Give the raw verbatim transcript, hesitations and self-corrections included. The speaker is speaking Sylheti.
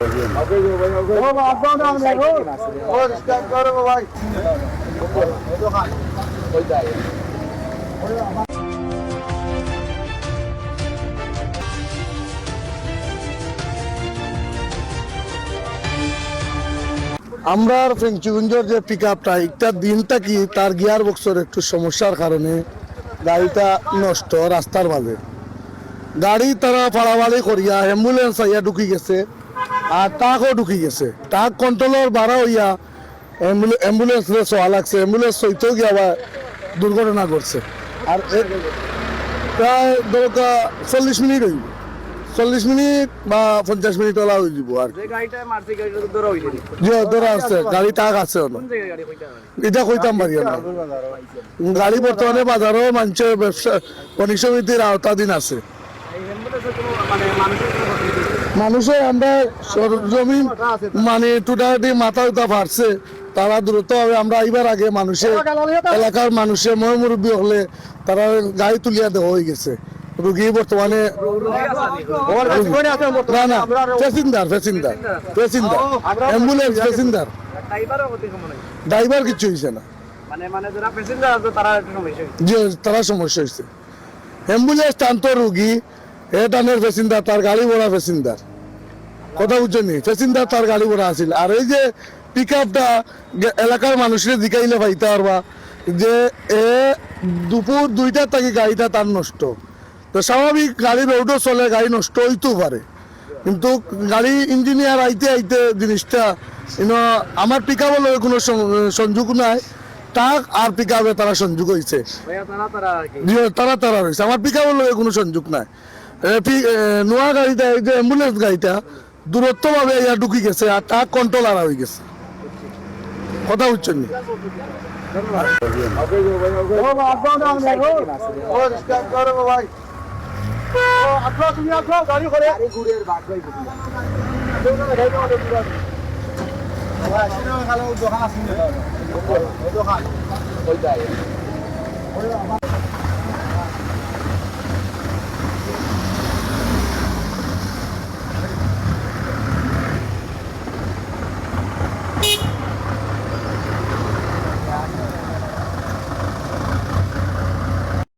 ও বাবা, দাও না, ও। ও, স্ট্যান্ড করো ভাই। আমরার ফেঞ্চুগঞ্জর যে পিকআপটা, একটা দিন থাকি তার গিয়ার বক্সর একটু সমস্যার কারণে গাড়িটা নষ্ট রাস্তার মাঝে। গাড়ি তারা ফাড়াফাড়ি করিয়া অ্যাম্বুলেন্স আইয়া ঢুকি গেছে, আর ট্রাকও ঢুকি গেছে। ট্রাক কন্ট্রোলর বাড়া হইয়া অ্যাম্বুলে-, অ্যাম্বুলেন্সরে সওয়া লাগছে, অ্যাম্বুলেন্স সইতেও গিয়া আবার দুর্ঘটনা ঘটছে। আর এ-, প্রায় ধরো কা চল্লিশ মিনিট হইব, চল্লিশ মিনিট বা পঞ্চাশ মিনিট ওলা হয়ে যাব আর কি। যে গাড়িটা মারছে, গাড়িটা তো ধরা হইছে নি? জি, ধরা আছে, গাড়ি ট্রাক আছে ওনো। কোন জায়গায় গাড়ি, কইতে পারবেন? এটা কইতাম পারি না। গাড়ি বর্তমানে বাজারও মানুষের ব্যবসা, বণিক সমিতির আওতাধীন আছে। এই অ্যাম্বুলেন্সে কোনো, মানে, মানুষের কোনো ক্ষতি হয়েছে? মানুষের আমরা সরজমিন, মানে, টোটালি মাথা উঠা ফাটছে। তারা দ্রুতভাবে, আমরা আইবার আগে মানুষের, এলাকার মানুষের ময় মুরব্বী হলে তারা গাড়ি তুলিয়া দেওয়া হয়ে গেছে। রুগী বর্তমানে, না, না, passenger, passenger, passenger, ambulance passenger. ড্রাইভারও ক্ষতি কোনো নাই? ড্রাইভার কিচ্ছু হয়েছে না। মানে, মানে, যারা প্যাসেঞ্জার আছে, তারা একটু সমস্যা হয়েছে। জি, তারা সমস্যা হয়েছে। অ্যাম্বুলেন্স টানতো রুগী, এ টানের প্যাসেঞ্জার, তার গাড়ি ভরা প্যাসেঞ্জার। কথা বুঝছেন নি? প্যাসেঞ্জার তার গাড়ি ভরা আছিল। আর এই যে পিকআপটা গে-, এলাকার মানুষরে জিকাইলে পাইতা পারবা যে এ দুপুর দুইটার থাকি গাড়িটা তার নষ্ট। তো স্বাভাবিক গাড়ি রোডও চলে, গাড়ি নষ্ট হইতেও পারে, কিন্তু গাড়ি ইঞ্জিনিয়ার আইতে আইতে জিনিসটা, ইনো, আমার পিকআপর লগে কোনো সং-, সংযোগ নাই, ট্রাক আর পিকআপে তারা সংযোগ হইছে। ভাইয়া, তারা তারা আর কি। জি, তারা তারা রইছে, আমার পিকআপর লগে কোনো সংযোগ নাই। এ, পি-, এ, নোয়া গাড়িটা, এই যে অ্যাম্বুলেন্স গাড়িটা, দূরত্বভাবে ইয়া ঢুকি গেছে, আর ট্রাক কন্ট্রোল আর হয়ে গেছে। কথা বুঝছেন নি? ও বাবা, দাও না, ও। ও, স্ট্যান্ড করো ভাই। ও, আটলো, তুমি আটলো, গাড়ি করে। গাড়ি ঘুরে আর বাদ ভাই ঘুরে। দোকান। ওই যায়।